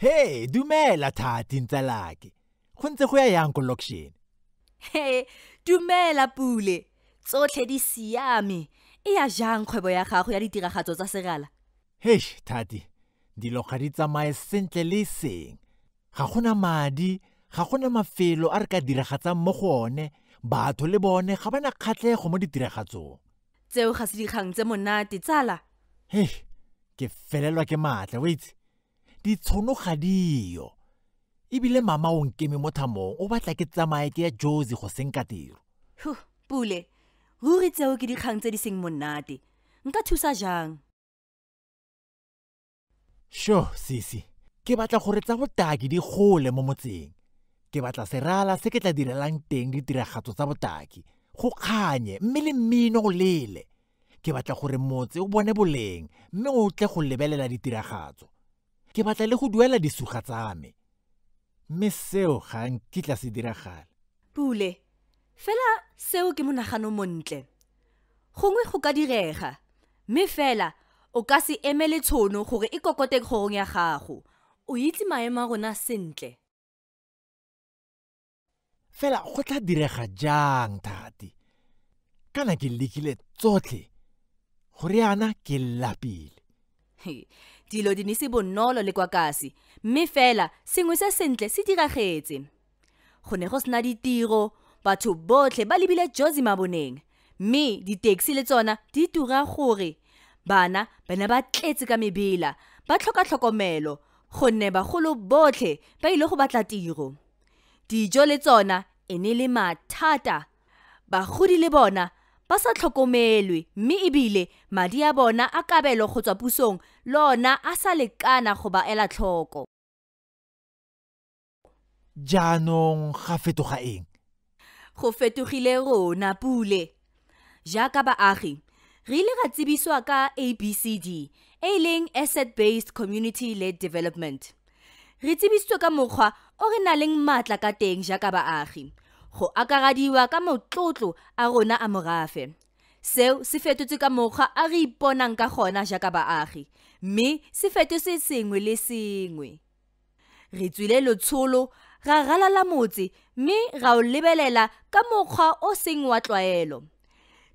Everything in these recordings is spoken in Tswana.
He, dumela Thati ntsalake. Go ntse go ya yang ko lokshin? He, dumela Pule. Tsotlhe di siame. E ya jang kgwebo ya gago ya ditiragatso tsa serala? Heish, Thati. Dilo ga di tsamaye sentle le seng. Ga gona madi, ga gona mafelo a re ka diragatsang mo go one. Batho le bone ga bana kgatlhego mo ditiragatsong. Tseo ga se dikgang tse monate, tsala. Hei, ke felelwa ke maatla, o itse. Ditshono ga diyo. Ebile mama o nkeme mo thamong, o batla ke tsamaye ke ya Jozi go senka tiro. Huh, Pule, ruri tseo ke dikgang tse di seng monate. Nka thusa jang? Sho, sisi, ke batla gore tsa botaki di gole mo motseng. Ke batla serala se ke tla direlang teng ditiragatso tsa botaki. Go kganye, mme le mmino go lele. Ke batla gore motse o bone boleng, mme o tle go lebelela ditiragatso. Ke batla le go duela disuga tsa me. Mme seo ga nkitla se diragala. Pule, fela seo ke monagano montle. Gongwe go ka direga, mme fela o ka se emele tshono gore e kokote kgorong ya gago. O itse maemo a rona sentle. Fela go tla direga jang, Thati? Kana ke lekile tsotlhe. Gore yana ke lapile. Dilo di ne se bonolo le kwa kasi, mme fela sengwe se sentle se diragetse. Go ne go sena ditiro, batho botlhe ba lebile Jozi maboneng, mme di-taxi le tsona di tura gore bana ba ne ba tletse ka mebela, ba tlhoka tlhokomelo, gonne bagolo botlhe ba ile go batla tiro. Dijo le tsona e ne le mathata. Bagodi le bona ba sa tlhokomelwe, mme ebile madi a bona a kabelo go tswa pusong le ona a sa lekana go ba ela tlhoko. Jaanong ga fetoga eng? Go fetogile rona, Pule. Jaaka baagi, re ile ra tsebiswa ka ABCD, e leng Asset Based Community Led Development. Re tsebisitswe ka mokgwa o re nang le maatla ka teng jaaka baagi, go akarediwa ka motlotlo a rona a morafe. Seo se fetotse ka mokgwa a re iponang ka gona jaaka baagi, mme se fetotse sengwe le sengwe. Re tswile letsholo, ra ralala motse, mme ra o lebelela ka mokgwa o seng wa tlwaelo.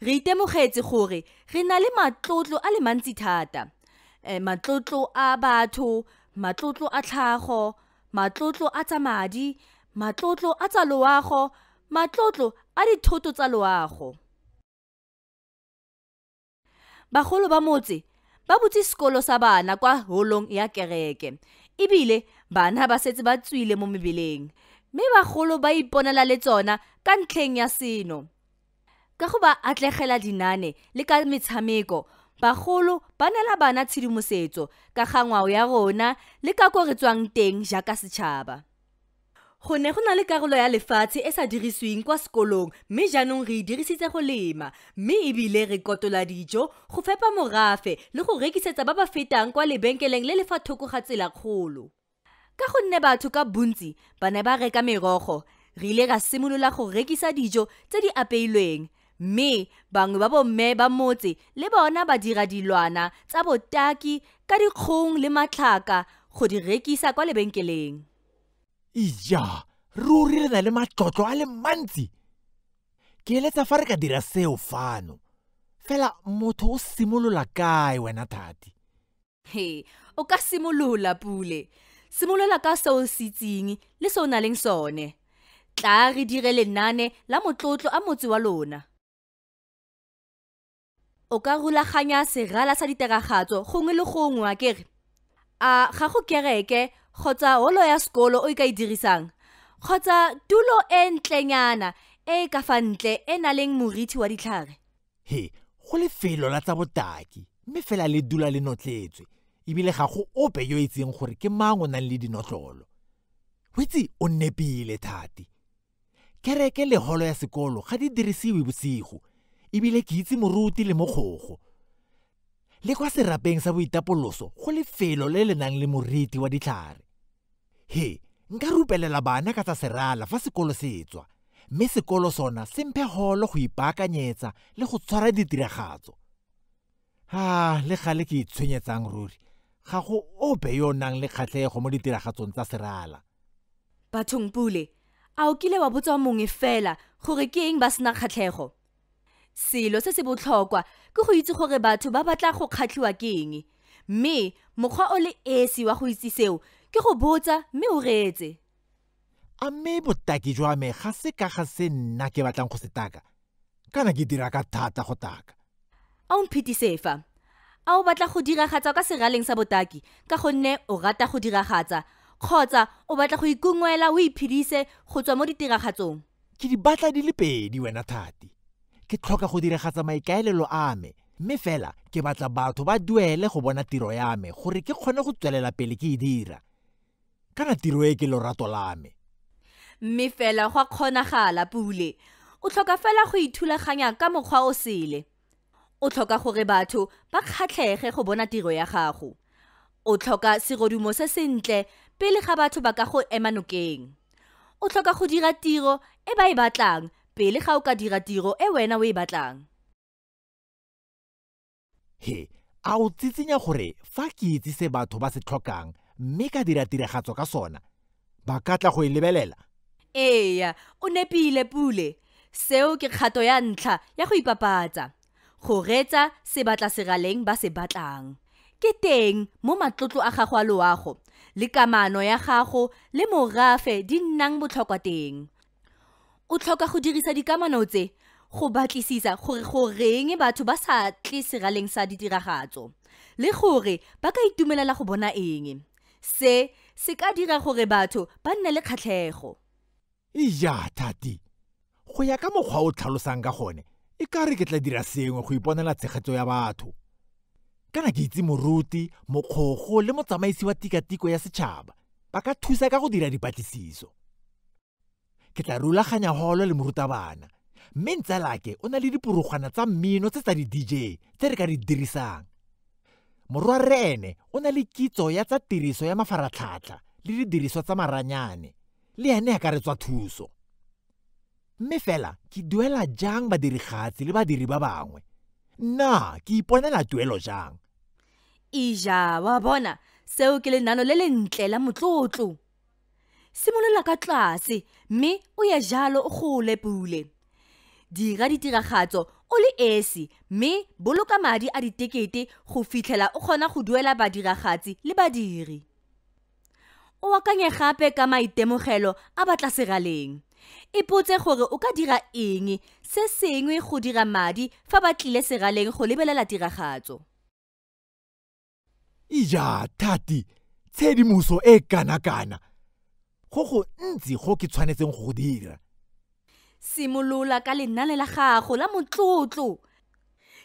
Re itemogetse gore re na le matlotlo a le mantsi thata. Matlotlo a batho, matlotlo a tlhago, matlotlo a tsa madi, matlotlo a tsa loago, matlotlo a dithoto tsa loago. Bagolo ba motse ba butse sekolo sa bana kwa holong ya kereke. Ebile bana ba setse ba tswile mo mebeleng, mme bagolo ba iponela le tsona ka ntlheng ya seno. Ka go ba atlegela dinane le ka metshameko, bagolo ba neela bana tshedimosetso ka ga ngwao ya rona le ka ko re tswang teng jaaka setšhaba. Go ne go na le karolo ya lefatshe e sa dirisiweng kwa sekolong, mme jaanong re e dirisitse go lema, mme ebile re kotola dijo go fepa morafe le go rekisetsa ba ba fetang kwa lebenkeleng le le fa thoko ga tsela kgolo. Ka gonne batho ka bontsi ba ne ba reka merogo, re ile ra simolola go rekisa dijo tse di apeilweng, mme bangwe ba bomme ba motse le bona ba dira dilwana tsa botaki ka dikgong le matlhaka go di rekisa kwa lebenkeleng. Ija, ruri re na le matlotlo a le mantsi. Ke eletsa fa re ka dira seo fano. Fela motho o simolola kae wena, Thati? He, o ka simolola, Pule. Simolola ka seo se itseng le se o nang le sone. Tla re dire lenane la motlotlo a motse wa lona. O ka rulaganya serala sa ditiragatso gongwe le gongwe, akere? A ga go kereke kgotsa holo ya sekolo o e ka e dirisang, kgotsa tulo e ntlenyana e ka fa ntle e nang le moriti wa ditlhare? He, go lefelo la tsa botaki, mme fela le dula le notletswe, ebile ga go ope yo itseng gore ke mang o nang le dinotlolo. O itse o nepile, Thati. Kereke le holo ya sekolo ga di dirisiwe bosigo, ebile ke itse moruti le mogokgo. Le kwa serapeng sa boitapoloso go lefelo le le nang le moriti wa ditlhare. He, nka rupelela bana ka tsa serala fa sekolo se tswa, mme sekolo sona se mphe holo go ipaakanyetsa le go tshwara ditiragatso. Ah, le gale ke itshwenyetsang ruri. Ga go ope yo o nang le kgatlhego mo ditiragatsong tsa serala. Bathong Pule, a o kile wa botsa mongwe fela gore ke eng ba sena kgatlhego? Selo se se botlhokwa ke go itse gore batho ba batla go kgatlhiwa ke eng, mme mokgwa o le esi wa go itse seo ke go botsa mme o reetse. A mme botaki jwa me ga se ka ga se nna ke batlang go se taka, kana ke dira ka thata go taka. A o mphetise fa? A o batla go diragatsa ka seraleng sa botaki ka gonne o rata go diragatsa, kgotsa o batla go ikungwela o iphedise go tswa mo ditiragatsong? Ke di batla di le pedi wena Thati. Ke tlhoka go diragatsa maikaelelo a me, mme fela ke batla batho ba duele go bona tiro ya me gore ke kgone go tswelela pele ke e dira. Kana tiro e ke lorato la me. Mme fela go a kgonagala Pule. O tlhoka fela go ithulaganya ka mokgwa o sele. O tlhoka gore batho ba kgatlhege go bona tiro ya gago. O tlhoka serodumo se sentle pele ga batho ba ka go ema nokeng. O tlhoka go dira tiro e ba e batlang pele ga o ka dira tiro e wena o e batlang. He, a o tsitsinya gore fa ke itse se batho ba se tlhokang mme ka dira tiragatso ka sona, ba ka tla go e lebelela? Eya, o nepile Pule. Seo ke kgato ya ntlha ya go ipapatsa. Go reetsa se batla seraleng ba se batlang. Ke teng mo matlotlo a gago a loago le kamano ya gago le morafe di nnang botlhokwa teng. O tlhoka go dirisa dikamano tse go batlisisa gore goreng batho ba sa tle seraleng sa ditiragatso le gore ba ka itumelela go bona eng. Se se ka dira gore batho ba nne le kgatlhego. Ija Thati, go ya ka mokgwa o tlhalosang ka gone, e ka re ke tla dira sengwe go iponela tshegetso ya batho. Kana ke itse moruti, mokgogo le motsamaisi wa tikatiko ya setšhaba ba ka thusa ka go dira dipatlisiso. Ke tla rulaganya holo le morutabana, mme ntsalake o na le diporogwana tsa mmino tse tsa di-DJ tse re ka di dirisang. Morwarre ene o na le kitso ya tsa tiriso ya mafaratlhatlha le didiriswa tsa maranyane, le ene a ka re tswa thuso. Mme fela ke duela jang badirigatsi le badiri ba bangwe? Nna ke iponela tuelo jang? Ija, wa bona, seo ke lenano le lentle la motlotlo. Simolola ka tlase mme o ye jalo o gole Pule. Dira ditiragatso o le esi mme boloka madi a ditekete go fitlhela o kgona go duela badiragatsi le badiri. O akanye gape ka maitemogelo a batla seraleng. Ipotse gore o ka dira eng se sengwe go dira madi fa ba tlile seraleng go lebelela tiragatso. Ija Thati, tshedimoso e kana-kana. Go go ntsi go ke tshwanetseng go dira. Simolola ka lenane la gago la motlotlo.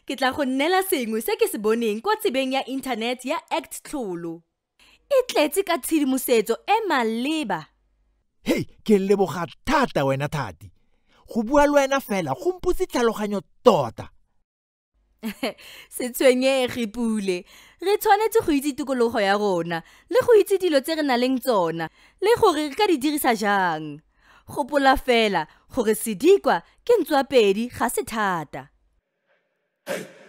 Ke tla go nnela sengwe se ke se boneng kwa tsebeng ya internet ya Act Tlholo. E tletse ka tshedimosetso e maleba. Hei, ke leboga thata wena Thati. Go bua le wena fela go mpotse tlhaloganyo tota. Se tshwenyege Pule. Re tshwanetse go itse tikologo ya rona le go itse dilo tse re nang le tsona le gore re ka di dirisa jang. Gopola fela gore sedikwa ke ntswapedi ga se thata. Hey.